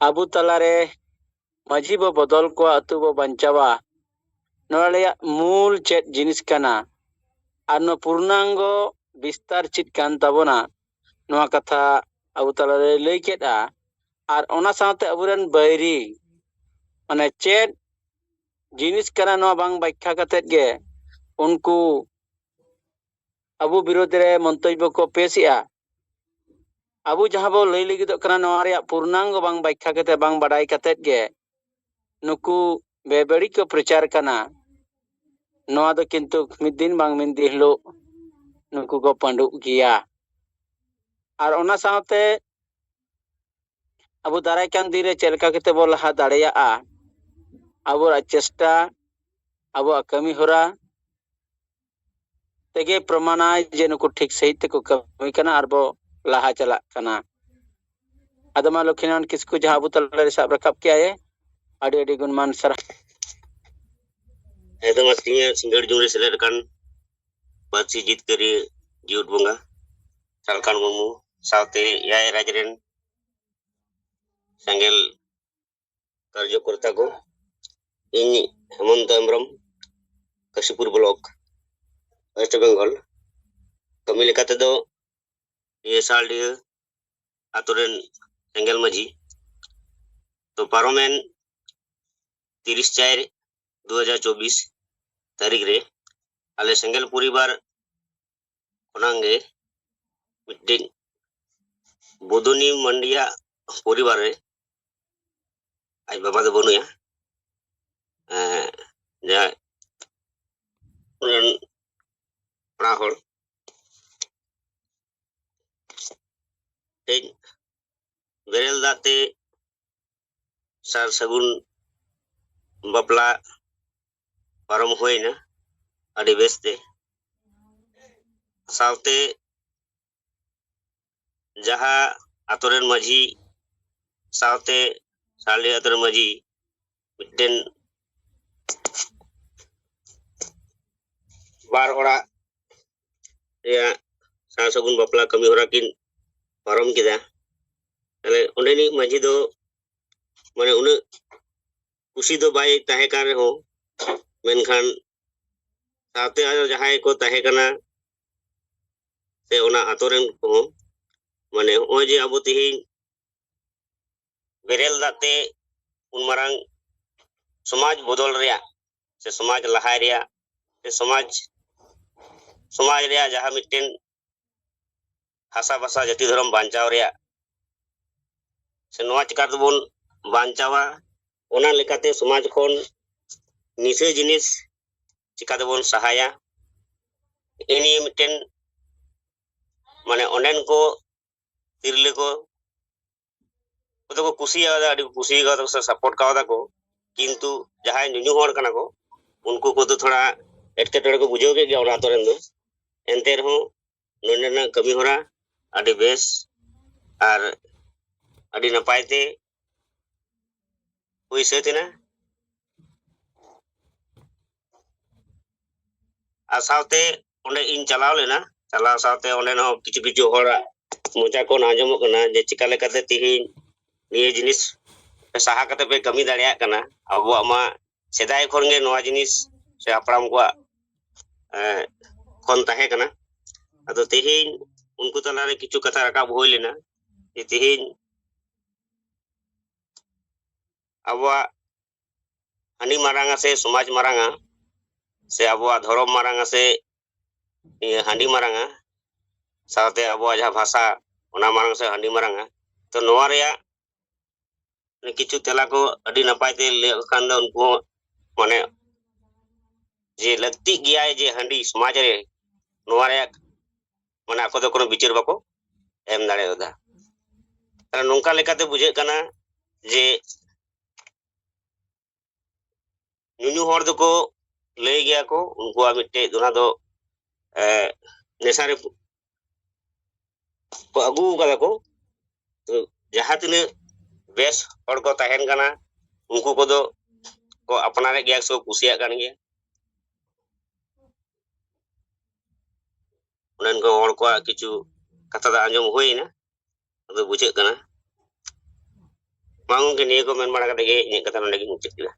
ᱟᱵᱚ ᱛᱟᱞᱟᱨᱮ ᱢᱟᱹᱡᱷᱤ ᱵᱚ ᱵᱚᱫᱚᱞ ᱠᱚᱣᱟ, ᱟᱹᱛᱩ ᱵᱚ ᱵᱟᱧᱪᱟᱣᱟ, ᱱᱚᱣᱟ ᱨᱮᱭᱟᱜ ᱢᱩᱞ ᱪᱮᱫ ᱡᱤᱱᱤᱥ ᱠᱟᱱᱟ ᱟᱨ ᱱᱚᱣᱟ ᱯᱩᱨᱱᱟᱝᱜᱚ ᱵᱤᱥᱛᱟᱨ ᱪᱮᱫ ᱠᱟᱱ ᱛᱟᱵᱚᱱᱟ, ᱱᱚᱣᱟ ᱠᱟᱛᱷᱟ ᱟᱵᱚ ᱛᱟᱞᱟᱨᱮ ᱞᱟᱹᱭ ᱠᱮᱫᱼᱟ᱾ ᱟᱨ ᱚᱱᱟ ᱥᱟᱶᱛᱮ ᱟᱵᱚᱨᱮᱱ ᱵᱟᱹᱭᱨᱤ ᱢᱟᱱᱮ ᱪᱮᱫ ᱡᱤᱱᱤᱥ ᱠᱟᱱᱟ, ᱱᱚᱣᱟ ᱵᱟᱝ ᱵᱟᱠᱷᱭᱟ ᱠᱟᱛᱮᱫ ᱜᱮ ᱩᱱᱠᱩ ᱟᱵᱚ ᱵᱤᱨᱳᱫᱷ ᱨᱮ ᱢᱚᱱᱛᱚᱵᱵᱚ ᱠᱚ ᱯᱮᱥᱮᱜᱼᱟ᱾ ᱟᱵᱚ ᱡᱟᱦᱟᱸ ᱵᱚ ᱞᱟᱹᱭ ᱞᱟᱹᱜᱤᱫᱚᱜ ᱠᱟᱱᱟ, ᱱᱚᱣᱟ ᱨᱮᱭᱟᱜ ᱯᱩᱨᱱᱟᱝᱜᱚ ᱵᱟᱝ ᱵᱟᱠᱷᱭᱟ ᱠᱟᱛᱮ, ᱵᱟᱝ ᱵᱟᱰᱟᱭ ᱠᱟᱛᱮᱫ ᱜᱮ ᱱᱩᱠᱩ ᱵᱮᱵᱟᱹᱲᱤᱡ ᱠᱚ ᱯᱨᱚᱪᱟᱨ ᱠᱟᱱᱟ᱾ ᱱᱚᱣᱟ ᱫᱚ ᱠᱤᱱᱛᱩ ᱢᱤᱫ ᱫᱤᱱ ᱵᱟᱝ ᱢᱤᱫ ᱫᱤᱱ ᱦᱤᱞᱳᱜ ᱱᱩᱠᱩ ᱠᱚ ᱯᱟᱹᱰᱩᱜ ᱜᱮᱭᱟ᱾ ᱟᱨ ᱚᱱᱟ ᱥᱟᱶᱛᱮ ᱟᱵᱚ ᱫᱟᱨᱟᱭ ᱠᱟᱱ ᱫᱤᱱ ᱨᱮ ᱪᱮᱫ ᱞᱮᱠᱟ ᱠᱟᱛᱮ ᱵᱚ ᱞᱟᱦᱟ ᱫᱟᱲᱮᱭᱟᱜᱼᱟ, ᱟᱵᱚᱣᱟᱜ ᱪᱮᱥᱴᱟ, ᱟᱵᱚᱣᱟᱜ ᱠᱟᱹᱢᱤ ᱦᱚᱨᱟ ᱛᱮᱜᱮ ᱯᱨᱚᱢᱟᱱᱟᱭ ᱡᱮ ᱱᱩᱠᱩ ᱴᱷᱤᱠ ᱥᱟᱺᱦᱤᱡ ᱛᱮᱠᱚ ᱠᱟᱹᱢᱤ ᱠᱟᱱᱟ ᱟᱨ ᱵᱚ ᱞᱟᱦᱟ ᱪᱟᱞᱟᱜ ᱠᱟᱱᱟ᱾ ᱟᱫᱚ ᱢᱟ ᱞᱚᱠᱠᱷᱤᱱᱟᱨᱟᱭᱚᱱ ᱠᱤᱥᱠᱩ ᱡᱟᱦᱟᱸ ᱟᱵᱚ ᱛᱟᱞᱟᱨᱮ ᱥᱟᱵ ᱨᱟᱠᱟᱵ ᱠᱮᱜᱼᱟᱭ, ᱟᱹᱰᱤ ᱟᱹᱰᱤ ᱜᱩᱱᱢᱟᱱ ᱥᱟᱨᱦᱟᱣ᱾ ᱮᱠᱫᱚᱢ ᱛᱮᱦᱮᱧᱟᱜ ᱥᱤᱸᱜᱟᱹᱲ ᱡᱩᱢ ᱨᱮ ᱥᱮᱞᱮᱫ ᱟᱠᱟᱱ ᱯᱟᱹᱨᱥᱤ ᱡᱤᱛᱠᱟᱹᱨᱤᱭᱟᱹ ᱡᱤᱣᱮᱫ ᱵᱚᱸᱜᱟ ᱥᱟᱞᱠᱷᱟᱱ ᱢᱩᱨᱢᱩ ᱥᱟᱶᱛᱮ ᱮᱭᱟᱭ ᱨᱟᱡᱽ ᱨᱮᱱ ᱥᱮᱸᱜᱮᱞ ᱠᱟᱨᱡᱚᱠᱚᱨᱛᱟ ᱠᱚ, ᱤᱧ ᱦᱮᱢᱚᱱᱛᱚ ᱦᱮᱢᱵᱨᱚᱢ, ᱠᱟᱥᱤᱯᱩᱨ ᱵᱞᱚᱠ, ᱳᱭᱮᱥᱴ ᱵᱮᱝᱜᱚᱞ᱾ ᱠᱟᱹᱢᱤ ᱞᱮᱠᱟ ᱛᱮᱫᱚ ᱱᱤᱭᱟᱹ ᱥᱟᱞᱰᱤᱦᱟᱹ ᱟᱛᱳ ᱨᱮᱱ ᱥᱮᱸᱜᱮᱞ ᱢᱟᱹᱡᱷᱤ᱾ ᱛᱚ ᱯᱟᱨᱚᱢᱮᱱ ᱛᱤᱨᱤᱥ ᱪᱟᱨ ᱫᱩ ᱦᱟᱡᱟᱨ ᱪᱚᱵᱵᱤᱥ ᱛᱟᱹᱨᱤᱠᱷ ᱨᱮ ᱟᱞᱮ ᱥᱮᱸᱜᱮᱞ ᱯᱚᱨᱤᱵᱟᱨ ᱠᱷᱚᱱᱟᱝ ᱜᱮ ᱢᱤᱫᱴᱮᱱ ᱵᱚᱫᱩᱱᱤ ᱢᱟᱱᱰᱤᱭᱟᱜ ᱯᱚᱨᱤᱵᱟᱨ ᱨᱮ ᱟᱡ ᱵᱟᱵᱟ ᱫᱚ ᱵᱟᱹᱱᱩᱭᱟ, ᱮᱸ, ᱡᱟᱦᱟᱸᱭ ᱨᱮᱱ ᱯᱮᱲᱟ ᱦᱚᱲ ᱛᱮᱦᱮᱧ ᱵᱮᱨᱮᱞ ᱫᱟᱜ ᱛᱮ ᱥᱟᱨ ᱥᱟᱹᱜᱩᱱ ᱵᱟᱯᱞᱟ ᱯᱟᱨᱚᱢ ᱦᱩᱭᱱᱟ ᱟᱹᱰᱤ ᱵᱮᱥ ᱛᱮ᱾ ᱥᱟᱶᱛᱮ ᱡᱟᱦᱟᱸ ᱟᱛᱳ ᱨᱮᱱ ᱢᱟᱹᱡᱷᱤ ᱥᱟᱶᱛᱮ ᱥᱟᱞᱰᱤ ᱟᱛᱳ ᱨᱮᱱ ᱢᱟᱹᱡᱷᱤ ᱢᱤᱫᱴᱮᱱ ᱵᱟᱨ ᱦᱚᱲᱟᱜ ᱨᱮᱭᱟᱜ ᱥᱟᱨ ᱥᱟᱹᱜᱩᱱ ᱵᱟᱯᱞᱟ ᱠᱟᱹᱢᱤ ᱦᱚᱨᱟ ᱠᱤᱱ ᱯᱟᱨᱚᱢ ᱠᱮᱫᱟ᱾ ᱛᱟᱦᱞᱮ ᱚᱸᱰᱮᱱᱤᱡ ᱢᱟᱹᱡᱷᱤ ᱫᱚ ᱢᱟᱱᱮ ᱩᱱᱟᱹᱜ ᱠᱩᱥᱤ ᱫᱚ ᱵᱟᱭ ᱛᱟᱦᱮᱸ ᱠᱟᱱ ᱨᱮᱦᱚᱸ, ᱢᱮᱱᱠᱷᱟᱱ ᱥᱟᱶᱛᱮ ᱟᱨᱚ ᱡᱟᱦᱟᱸᱭ ᱠᱚ ᱛᱟᱦᱮᱸ ᱠᱟᱱᱟ ᱥᱮ ᱚᱱᱟ ᱟᱛᱳ ᱨᱮᱱ ᱠᱚᱦᱚᱸ, ᱢᱟᱱᱮ ᱱᱚᱜᱼᱚᱭ ᱡᱮ ᱟᱵᱚ ᱛᱮᱦᱮᱧ ᱵᱮᱨᱮᱞ ᱫᱟᱜ ᱛᱮ ᱩᱱ ᱢᱟᱨᱟᱝ ᱥᱚᱢᱟᱡᱽ ᱵᱚᱫᱚᱞ ᱨᱮᱭᱟᱜ ᱥᱮ ᱥᱚᱢᱟᱡᱽ ᱞᱟᱦᱟᱭ ᱨᱮᱭᱟᱜ ᱥᱮ ᱥᱚᱢᱟᱡᱽ ᱥᱚᱢᱟᱡᱽ ᱨᱮᱭᱟᱜ ᱡᱟᱦᱟᱸ ᱢᱤᱫᱴᱮᱱ ᱦᱟᱥᱟ ᱵᱷᱟᱥᱟ ᱡᱟᱹᱛᱤ ᱫᱷᱚᱨᱚᱢ ᱵᱟᱧᱪᱟᱣ ᱨᱮᱭᱟᱜ ᱥᱮ ᱱᱚᱣᱟ ᱪᱤᱠᱟ ᱛᱮᱵᱚᱱ ᱵᱟᱧᱪᱟᱣᱟ, ᱚᱱᱟ ᱞᱮᱠᱟᱛᱮ ᱥᱚᱢᱟᱡᱽ ᱠᱷᱚᱱ ᱱᱤᱥᱟᱹ ᱡᱤᱱᱤᱥ ᱪᱤᱠᱟ ᱛᱮᱵᱚᱱ ᱥᱟᱦᱟᱭᱟ, ᱮ ᱱᱤᱭᱮ ᱢᱤᱫᱴᱮᱱ ᱢᱟᱱᱮ ᱚᱸᱰᱮᱱ ᱠᱚ ᱛᱤᱨᱞᱟᱹ ᱠᱚ ᱠᱚᱫᱚ ᱠᱚ ᱠᱩᱥᱤᱭᱟᱫᱟ, ᱟᱹᱰᱤ ᱠᱚ ᱠᱩᱥᱤ ᱠᱟᱣᱫᱟ ᱥᱮ ᱥᱟᱯᱳᱨᱴ ᱠᱟᱣᱫᱟ ᱠᱚ, ᱠᱤᱱᱛᱩ ᱡᱟᱦᱟᱸᱭ ᱧᱩᱧᱩ ᱦᱚᱲ ᱠᱟᱱᱟ ᱠᱚ ᱩᱱᱠᱩ ᱠᱚᱫᱚ ᱛᱷᱚᱲᱟ ᱮᱴᱠᱮᱴᱚᱬᱮ ᱠᱚ ᱵᱩᱡᱷᱟᱹᱣ ᱠᱮᱫ ᱜᱮᱭᱟ ᱚᱱᱟ ᱟᱛᱳ ᱨᱮᱱ ᱫᱚ᱾ ᱮᱱᱛᱮ ᱨᱮᱦᱚᱸ ᱱᱚᱰᱮᱱᱟᱜ ᱠᱟᱹᱢᱤ ᱦᱚᱨᱟ ᱟᱹᱰᱤ ᱵᱮᱥ ᱟᱨ ᱟᱹᱰᱤ ᱱᱟᱯᱟᱭ ᱛᱮ ᱦᱩᱭ ᱥᱟᱹᱛ ᱮᱱᱟ᱾ ᱟᱨ ᱥᱟᱶᱛᱮ ᱚᱸᱰᱮ ᱤᱧ ᱪᱟᱞᱟᱣ ᱞᱮᱱᱟ, ᱪᱟᱞᱟᱣ ᱥᱟᱶᱛᱮ ᱚᱸᱰᱮᱱ ᱦᱚᱸ ᱠᱤᱪᱷᱩ ᱠᱤᱪᱷᱩ ᱦᱚᱲᱟᱜ ᱢᱚᱪᱟ ᱠᱷᱚᱱ ᱟᱸᱡᱚᱢᱚᱜ ᱠᱟᱱᱟ ᱡᱮ ᱪᱤᱠᱟ ᱞᱮᱠᱟᱛᱮ ᱛᱮᱦᱮᱧ ᱱᱤᱭᱟᱹ ᱡᱤᱱᱤᱥ ᱯᱮ ᱥᱟᱦᱟ ᱠᱟᱛᱮ ᱯᱮ ᱠᱟᱹᱢᱤ ᱫᱟᱲᱮᱭᱟᱜ ᱠᱟᱱᱟ᱾ ᱟᱵᱚᱣᱟᱜ ᱢᱟ ᱥᱮᱫᱟᱭ ᱠᱷᱚᱱ ᱜᱮ ᱱᱚᱣᱟ ᱡᱤᱱᱤᱥ ᱥᱮ ᱦᱟᱯᱲᱟᱢ ᱠᱚᱣᱟᱜ ᱮ, ᱠᱷᱚᱱ ᱛᱟᱦᱮᱸ ᱠᱟᱱᱟ᱾ ᱟᱫᱚ ᱛᱮᱦᱮᱧ ᱩᱱᱠᱩ ᱛᱟᱞᱟᱨᱮ ᱠᱤᱪᱷᱩ ᱠᱟᱛᱷᱟ ᱨᱟᱠᱟᱵ ᱦᱩᱭ ᱞᱮᱱᱟ ᱡᱮ ᱛᱮᱦᱮᱧ ᱟᱵᱚᱣᱟᱜ ᱦᱟᱺᱰᱤ ᱢᱟᱨᱟᱝᱟ ᱥᱮ ᱥᱚᱢᱟᱡᱽ ᱢᱟᱨᱟᱝᱟ ᱥᱮ ᱟᱵᱚᱣᱟᱜ ᱫᱷᱚᱨᱚᱢ ᱢᱟᱨᱟᱝᱟ ᱥᱮ ᱱᱤᱭᱟᱹ ᱦᱟᱺᱰᱤ ᱢᱟᱨᱟᱝᱟ, ᱥᱟᱶᱛᱮ ᱟᱵᱚᱣᱟᱜ ᱡᱟᱦᱟᱸ ᱵᱷᱟᱥᱟ ᱚᱱᱟ ᱢᱟᱨᱟᱝ ᱥᱮ ᱦᱟᱺᱰᱤ ᱢᱟᱨᱟᱝᱟ᱾ ᱛᱚ ᱱᱚᱣᱟ ᱨᱮᱭᱟᱜ ᱠᱤᱪᱷᱩ ᱛᱮᱞᱟ ᱠᱚ ᱟᱹᱰᱤ ᱱᱟᱯᱟᱭ ᱛᱮ ᱞᱟᱹᱭ ᱠᱷᱟᱱ ᱫᱚ ᱩᱱᱠᱩ ᱦᱚᱸ ᱢᱟᱱᱮ ᱡᱮ ᱞᱟᱹᱠᱛᱤᱜ ᱜᱮᱭᱟᱭ ᱡᱮ ᱦᱟᱺᱰᱤ ᱥᱚᱢᱟᱡᱽ ᱨᱮ ᱱᱚᱣᱟ ᱨᱮᱭᱟᱜ ᱢᱟᱱᱮ ᱟᱠᱚ ᱫᱚ ᱠᱳᱱᱳ ᱵᱤᱪᱟᱹᱨ ᱵᱟᱠᱚ ᱮᱢ ᱫᱟᱲᱮᱭᱟᱫᱟ᱾ ᱛᱟᱦᱞᱮ ᱱᱚᱝᱠᱟ ᱞᱮᱠᱟᱛᱮ ᱵᱩᱡᱷᱟᱹᱜ ᱠᱟᱱᱟ ᱡᱮ ᱧᱩᱧᱩ ᱦᱚᱲ ᱫᱚᱠᱚ ᱞᱟᱹᱭ ᱜᱮᱭᱟ ᱠᱚ ᱩᱱᱠᱩᱣᱟᱜ ᱢᱤᱫᱴᱮᱡ ᱚᱱᱟ ᱫᱚ ᱮ, ᱱᱮᱥᱟ ᱨᱮ ᱠᱚ ᱟᱹᱜᱩ ᱠᱟᱫᱟ ᱠᱚ᱾ ᱛᱚ ᱡᱟᱦᱟᱸ ᱛᱤᱱᱟᱹᱜ ᱵᱮᱥ ᱦᱚᱲ ᱠᱚ ᱛᱟᱦᱮᱱ ᱠᱟᱱᱟ ᱩᱱᱠᱩ ᱠᱚᱫᱚ ᱠᱚ ᱟᱯᱱᱟᱨᱮᱫ ᱜᱮᱭᱟ ᱥᱮ ᱠᱚ ᱠᱩᱥᱤᱭᱟᱜ ᱠᱟᱱ ᱜᱮᱭᱟ᱾ ᱚᱸᱰᱮᱱ ᱠᱚ ᱦᱚᱲ ᱠᱚᱣᱟᱜ ᱠᱤᱪᱷᱩ ᱠᱟᱛᱷᱟ ᱫᱚ ᱟᱸᱡᱚᱢ ᱦᱩᱭᱱᱟ, ᱟᱫᱚ ᱵᱩᱡᱷᱟᱹᱜ ᱠᱟᱱᱟ᱾ ᱢᱟ ᱜᱚᱢᱠᱮ, ᱱᱤᱭᱟᱹ ᱠᱚ ᱢᱮᱱ ᱵᱟᱲᱟ ᱠᱟᱛᱮ ᱜᱮ ᱤᱧᱟᱹᱜ ᱠᱟᱛᱷᱟ ᱱᱚᱰᱮ ᱜᱤᱧ ᱢᱩᱪᱟᱹᱫ ᱠᱮᱫᱟ᱾